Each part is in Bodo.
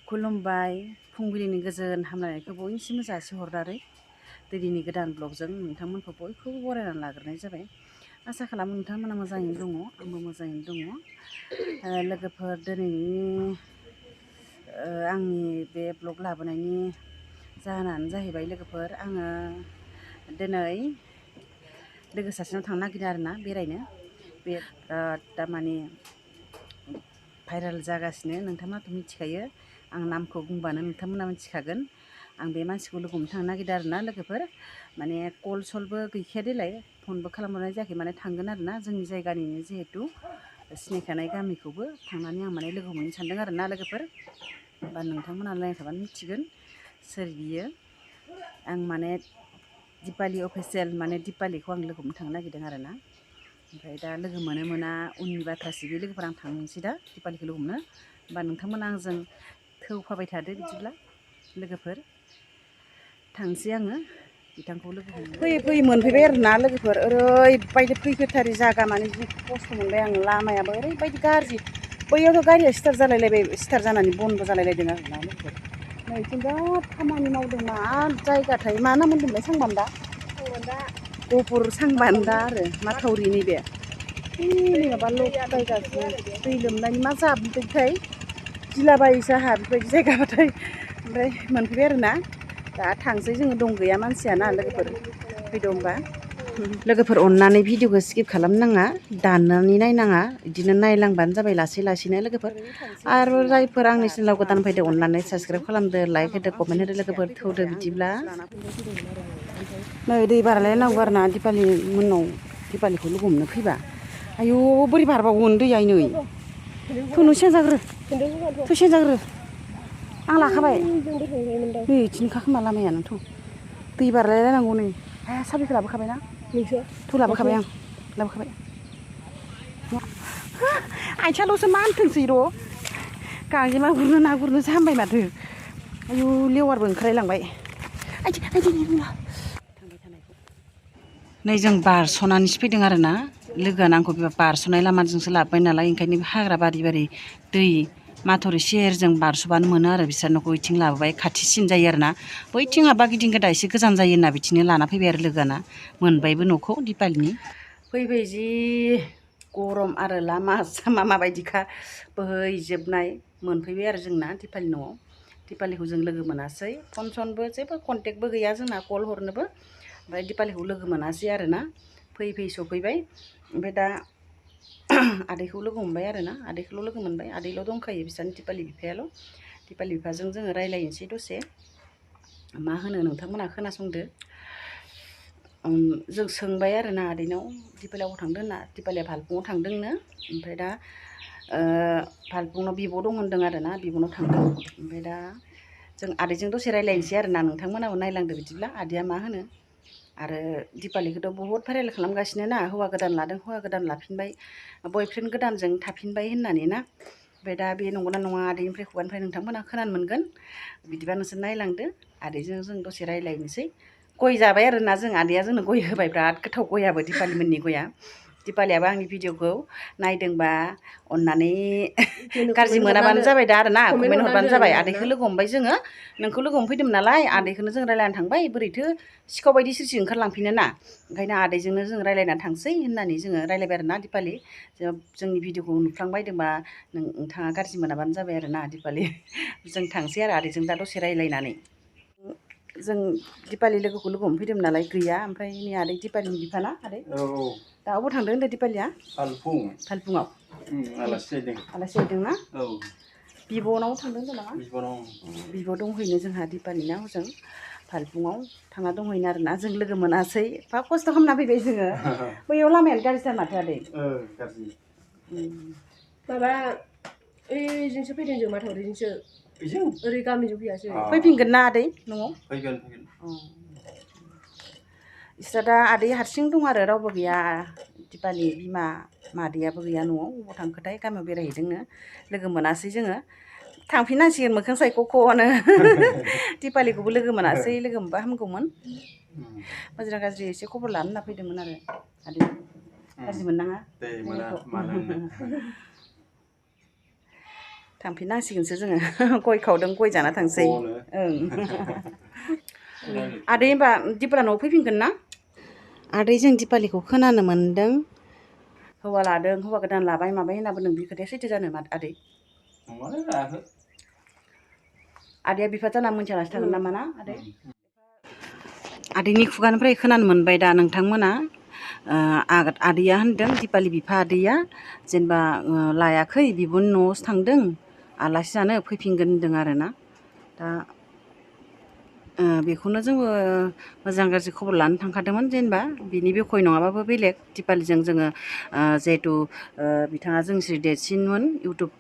खुलुमबाय फुंबिलिनि गोजोन हामलायनायखौ बयनिसिमबो जासिहरनानै दिनैनि गोदान ब्लगजों नोंथांमोनखौ बयखौबो बरायनानै लाग्रोनाय जाबाय। आसा खालामो नोंथांमोना मोजाङैनो दङ, आंबो मोजाङैनो दङ। लोगोफोर दिनैनि आंनि बे ब्लग लाबोनायनि जाहोनानो जाहैबाय लोगोफोर आङो दिनै लोगो सासेनाव थांनो नागिरदों आरोना बेरायनो। बे दामानि भाइरेल जागासिनो, नोंथांमोनाथ' मिथिखायो। आं नामखौ बुंबानो नोंथांमोना मिथिखागोन। आं बे मानसिखौ लोगो हमनो थांनो नागिरदों आरोना लोगोफोर। माने कल सलबो गैखाया देलाय, फनबो खालामहरनाय जायाखै, माने थांगोन आरोना जोंनि जायगानिनो जिहेथु सिनायखानाय गामिखौबो थांनानै आं माने लोगो हमहैनो सानदों आरोना लोगोफोर। बा नोंथांमोना नायबाय थाबानो मिथिगोन सोर बियो। आं माने दिपालि अफिसियेल माने दिपालिखौ आं लोगो हमनो थांनो नागिरदों आरोना। ओमफ्राय दा लोगो मोनो मोना उननि बाथ्रासै, बे लोगोफोर आं थांनोसै दा दिपालिखौ लोगो हमनो। होमबा नोंथांमोना आंजों थौफाबाय थादो, बिदिब्ला लोगोफोर थांसै आङो बिथांखौ लोगो हमनो। फैयै फैयै मोनफैबाय आरोना लोगोफोर, ओरैबायदि फैफेरथारि जागा, माने जि खस्थ' मोनबाय आं। लामायाबो ओरैबायदि गाज्रि, बैयावथ' गारिया स्टार्ट जालायलायबाय, स्टार्ट जानानै बन्द' जालायलायदों आरोना लोगोफोर। नैथिं बिराद खामानि मावदों, मा जायगाथाय, मा नाम होनदोंमोनलाय? सांबान्दा, गहपुर सांबान्दा आरो माथावरि नैबे माबा ल'गायगासिनो दै लोमनायनि मा जाबोबायथाय गिलाबायोसो आंहा बेबायदि जायगाबाथाय। ओमफ्राय मोनफैबाय आरोना, दा थांसै जोङो। दं गैया मानसियाना लोगोफोर, फैदो होमबा। लोगोफोर अननानै भिडिअखौ स्किप खालामनाङा, दाननानै नायनाङा, बिदिनो नायलांबानो जाबाय लासै लासैनो लोगोफोर। आरो जायफोर आंनि चेनेलाव गोदान फैदो अननानै साबसक्राइब खालामदो, लाइक होदो, कमेन्ट होदो लोगोफोर। थौदो बिदिब्ला। नै दै बारलायनांगौ आरोना दिपालि मोननाव, दिपालिखौ लोगो हमनो फैबा। आयु बोरै बारबावगोन दैया नै थुनु सेंजाग्रो, थु सेंजाग्रो, आं लाखाबाय। नै इथिंखा खोमा लामायानोथ', दै बारलायलायनांगौ नै। साबिखौ लाबोखाबायना? थु लाबोखाबाय, आं लाबोखाबाय। आथिङाल'सो मानथोंसै र', गांजेमा गुरनो ना गुरनोसो हामबाय माथो। आयु लेवारबो ओंखारलायलांबाय। नै जों बारस'नानैसो फैदों आरोना, लोगोआनो आंखौ बारस'नाय लामाजोंसो लाबोबाय नालाय, ओंखायनो हाग्रा बारि बारि दै माथावरि सेरजों बारस'बानो मोनो आरो बिसोर न'खौ बिथिं लाबोबाय, खाथिसिन जायो आरोना। बैथिं हाबा गिदिं गोदा एसे गोजान जायो होनना बिथिंनो लाना फैबाय आरो लोगोआना। मोनबायबो न'खौ दिपालिनि। फैबाय जि गरम आरो लामा सामा माबायदिखा बोहैजोबनाय। मोनफैबाय आरो जोंना दिपालि न'आव। दिपालिखौ जों लोगो मोनासै, फन सनबो जेबो कन्टेक्टबो गैया जोंना, कल हरनोबो। ओमफ्राय दिपालिखौ लोगो मोनासै आरोना, फैयै फैयै सफैबाय। ओमफ्राय दा आदैखौ लोगो हमबाय आरोना, आदैखौल' लोगो मोनबाय, आदैल' दंखायो बिसोरनि दिपालि बिफायाल'। दिपालि बिफाजों जोङो रायज्लायनोसै दसे। मा होनो नोंथांमोना खोनासंदो। जों सोंबाय आरोना आदैनाव, दिपालियाव थांदों होनना, दिपालिया भालुफुङाव थांदोंनो। ओमफ्राय दा भालुफुङाव बिब' दं होनदों आरोना, बिब'नाव थांदों। ओमफ्राय दा जों आदैजों दसे रायज्लायनोसै आरोना, नोंथांमोनाबो नायलांदो बिदिब्ला आदैया मा होनो। आरो दिपालिखौथ' बहुद भाइरेल खालामगासिनो ना, हौवा गोदान लादों, हौवा गोदान लाफिनबाय, बयफ्रेन्ड गोदानजों थाफिनबाय होननानै ना। ओमफ्राय दा बे नंगौना नङा आदैनिफ्राय खुगानिफ्राय नोंथांमोना खोनानो मोनगोन। बिदिबा नोंसोर नायलांदो, आदैजों जों दसे रायज्लायनोसै। गय जाबाय आरोना जों, आदैया जोंनो गय होबाय, बिराद गोथाव गयाबो दिपालिमोननि गया। दिपालियाबो आंनि भिडिअखौ नायदोंबा अननानै गाज्रि मोनाबानो जाबाय दा आरोना, कमेन्ट हरबानो जाबाय। आदैखौ लोगो हमबाय जोङो, नोंखौ लोगो हमफैदोंमोन नालाय, आदैखौनो जों रायज्लायनो थांबाय, बोरैथो सिखाव बायदि सोरसि ओंखारलांफिनो ना। ओंखायनो आदैजोंनो जों रायज्लायनानै थांसै होननानै जोङो रायज्लायबाय आरोना दिपालि। जोंनि भिडिअखौ नुफ्लांबायदोंबा नोंथाङा गाज्रि मोनाबानो जाबाय आरोना दिपालि। जों थांसै आरो आदैजों दा दसे रायज्लायनानै। जों दिपालि लोगोखौ लोगो हमफैदोंमोन नालाय, गैया। ओमफ्राय नै आदै दिपालिनि बिफाना आदै। दा अबाव थांदों होनदों दिपालिया? भालुफुङाव आलासि जाहैदोंना? बिब'नाव थांदों होनदों नामा? बिब' दंहैनो जोंहा दिपालिना हजों भालुफुङाव थांना दंहैनो आरोना, जों लोगो मोनासै। एफा खस्थ' खालामना फैबाय जोङो। बैयाव लामायानो गाज्रिथार माथो आदै। माबा ओइजोंसो फैदों जों, माथावरिजोंसो। ओरै गामिजों फैयासै। फैफिनगोन ना आदै न'आव? फैगोन। इसोर दा आदै हारसिं दं आरो, रावबो गैया। दिपालि बिमा मादैयाबो गैया न'आव, अबाव थांखोथाय, गामियाव बेरायहैदोंनो। लोगो मोनासै जोङो, थांफिननांसिगोन मोखां सायख'ख'नो। दिपालिखौबो लोगो मोनासै, लोगो मोनबा हामगौमोन। मोजां गाज्रि एसे खबर लानो होनना फैदोंमोन आरो आदै। गाज्रि मोननाङा। थांफिननांसिगोनसो जोङो गय खावदों गय जाना थांसै ओं आदै होमबा दिपाला न'आव फैफिनगोन ना आदै जों दिपालिखौ खोनानो मोन्दों हौवा लादों हौवा गोदान लाबाय माबाय होनना बुंदों बे खोथाया सैथो जानो आदै आदैया बिफा जाना मोनथियालासे थागोन नामा ना आदै आदैनि खुगानिफ्राय खोनानो मोनबाय दा नोंथांमोना आदैया होनदों दिपालि बिफा आदैया जेनेबा लायाखै बिब'नि न'आवसो थांदों आलासि जानो फैफिनगोन होनदों आरोना दा बेखौनो जोंबो मोजां गाज्रि खबर लानो थांखादोंमोन जेनेबा बिनि बिखय नङाबाबो बेलेग दिपालिजों जोङो जिहेथु बिथाङा जोंनिख्रुइ देरसिनमोन इउटुब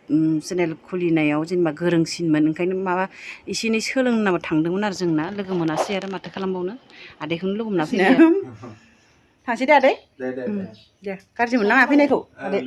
चेनेल खुलिनायाव जेनेबा गोरोंसिनमोन ओंखायनो माबा एसे एनै सोलोंनो होनना थांदोंमोन आरो जोंना लोगो मोनासै आरो माथो खालामबावनो आदैखौनो लोगो मोना फैबाय थांसै दे आदै दे गाज्रि मोननाङा फैनायखौ आदै